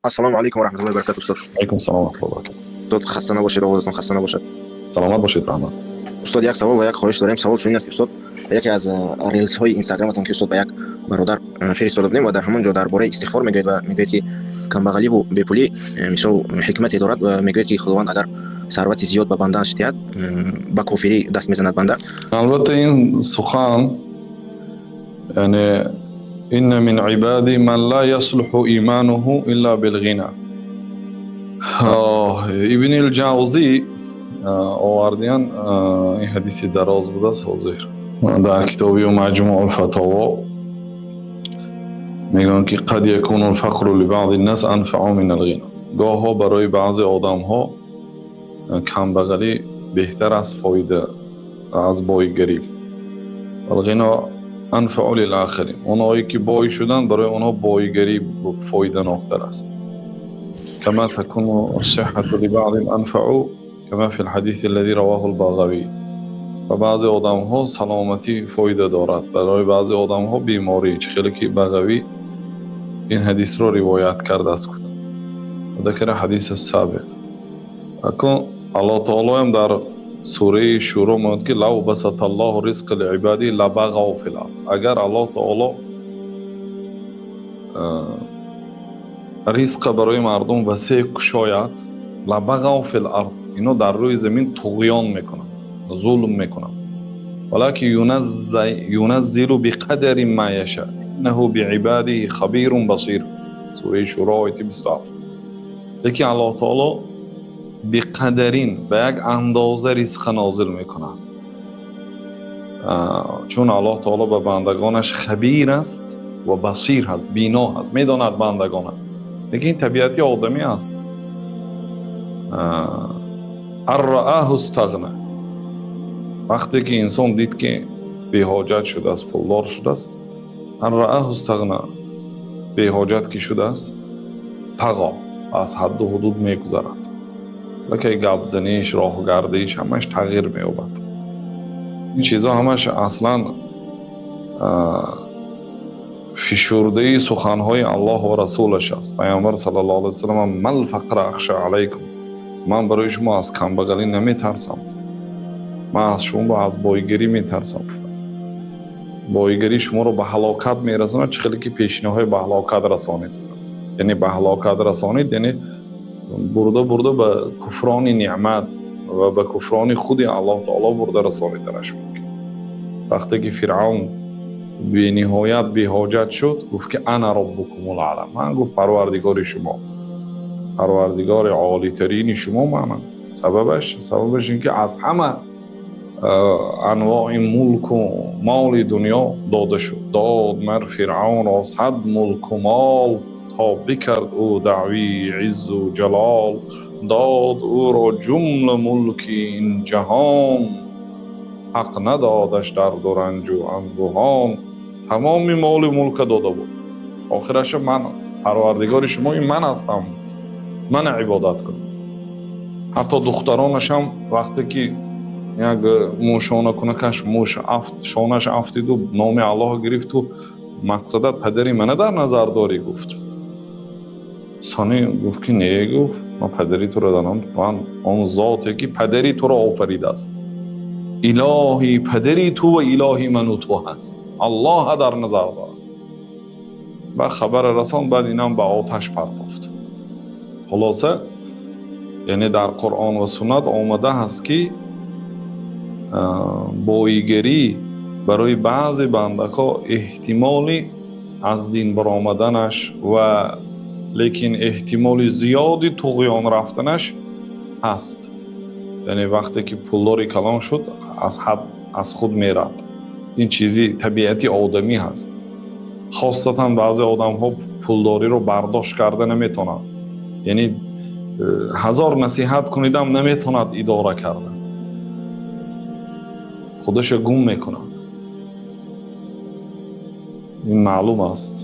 Ассалому алайкум ва раҳматуллоҳи ва баракатуҳ, устод. Алайкум салом ва раҳматуллоҳи ва баракатуҳ. Устод, хаста набошед, овозатон хаста набошад. Саломат бошед, раҳмат. Устод, як савол ва як хоҳиш дорем. Савол чунин аст, ки, устод, яке аз рилсҳои инстаграматон, ки, устод, ба як бародар фиристода будем ва дар ҳамон ҷо дар бораи истиғфор мегӯед ва мегӯед, ки камбағаливу бепулӣ мисол ҳикмате дорад ва мегӯед, ки Худованд агар сарвати зиёд ба бандааш диҳад, ба кофирӣ даст мезанад банда. Албатта, ин сухан, яъне إن من عبادي من لا يصلح إيمانه إلا بالغنى. Ибни Ҷавзӣ овардиян, ин ҳадиси дароз будааст. Ҳозир дар китоби Маҷмӯъ Фатово мегӯянд, ки قد يكون الفقر لبعض الناس أنفع من الغنى. Гоҳҳо барои баъзе одамҳо камбағалӣ беҳтар аст фоида аз боигарӣ. والغنى أنفع للآخرين. Онҳое ки бой шуданд, барои онҳо боигарӣ фоиданоктар аст. كما تكون الصحة لبعض أنفع، كما في الحديث الذي رواه البغوي. Ба баъзе одамҳо саломатӣ фоида дорад, барои баъзе одамҳо беморӣ, чӣ хеле ки Бағавӣ ин ҳадисро ривоят кардааст, гуфтам. ذكر حديث السابق. Акун Аллоҳ таолоам дар сураи Шӯро мегӯяд, ки لو بسط الله الرزق لعباده لبغوا في الأرض. Агар Аллоҳ таоло ризқа барои мардум васеъ кушояд, لبغوا في الأرض, ино дар рӯи замин туғён мекунанд, зулм мекунанд. ولكن ينزل بقدر ما يشاء إنه بعباده خبير بصير. Сураи Шӯро, ояти 27. Лекин Аллоҳ таоло بقدر, ба як андоза ризқа нозил мекунад, чун Аллоҳ таоло ба бандагонаш хабир аст ва басир ҳаст, бино ҳаст, медонад бандагона. Лекин ин табиати одамӣ аст. أن رآه استغنى. Вақте ки инсон дид, ки беҳоҷат шудааст, пулдор шудааст, أن رآه استغنى, беҳоҷат ки шудааст, طغى, аз ҳадду ҳудуд мегузарад. Лакай гапзаниш, роҳгардиш, ҳамаш тағйир меёбад. Ин чизҳо ҳамаш аслан фишурдаи суханҳои Аллоҳ ва расулаш аст. Пайғамбар саллаллоҳу алайҳи васаллам: ما الفقر أخشى عليكم, ман барои шумо аз камбағалӣ наметарсам, ман аз шумо аз бойгарӣ метарсам. Бойгарӣ шуморо ба ҳалокат мерасонад, чӣ хеле ки пешинаҳое ба ҳалокат расонид. Яъне ба ҳалокат расонид, яъне бурда бурда ба куфрони неъмат ва ба куфрони худи Аллоҳ таоло бурда расониданаш мумкин. Вақте ки Фиръавн бениҳоят беҳоҷат шуд, гуфт, ки أنا ربكم الأعلى, ман, гуфт, парвардигори шумо, парвардигори олитарини шумо манам. Сабабаш ин ки аз ҳама анвои мулку моли дунё дода шуд. Дод мар Фиръавнро сад мулку мол, то бикард ӯ даъвии иззу ҷалол. Дод ӯро ҷумла мулки ин ҷаҳон, ҳақ надодаш дарду ранҷу андӯҳон. Тамоми моли мулка дода буд, охираша ман парвардигори шумо ин ман ҳастам, мана ибодат кунед. Ҳатто духтаронашам, вақте ки як мӯшонакунакаш мӯш афт шонаш афтиду номи Аллоҳ гирифту мақсадат падари мана дар назар дорӣ, гуфт. Сони гуфт, ки не, гуфт, ман падари туро донам, ман он зоте ки падари туро офаридааст, илоҳи падари ту ва илоҳи ману ту ҳаст, Аллоҳа дар назар дорам. Баъд хабара расон, баъд инам ба оташ партофт. Хулоса, яъне дар Қуръон ва суннат омада ҳаст, ки боигарӣ барои баъзе бандакҳо эҳтимоли аз дин баромаданаш ва лекин эҳтимоли зиёди туғён рафтанаш ҳаст. Яъне вақте ки пулдори калон шуд, аз ҳад аз худ меравад. Ин чизи табиати одамӣ ҳаст. Хосатан баъзе одамҳо пулдориро бардошт карда наметавонанд, яъне ҳазор насиҳат кунидам, наметавонад идора карда, худаша гум мекунад. Ин маълум аст.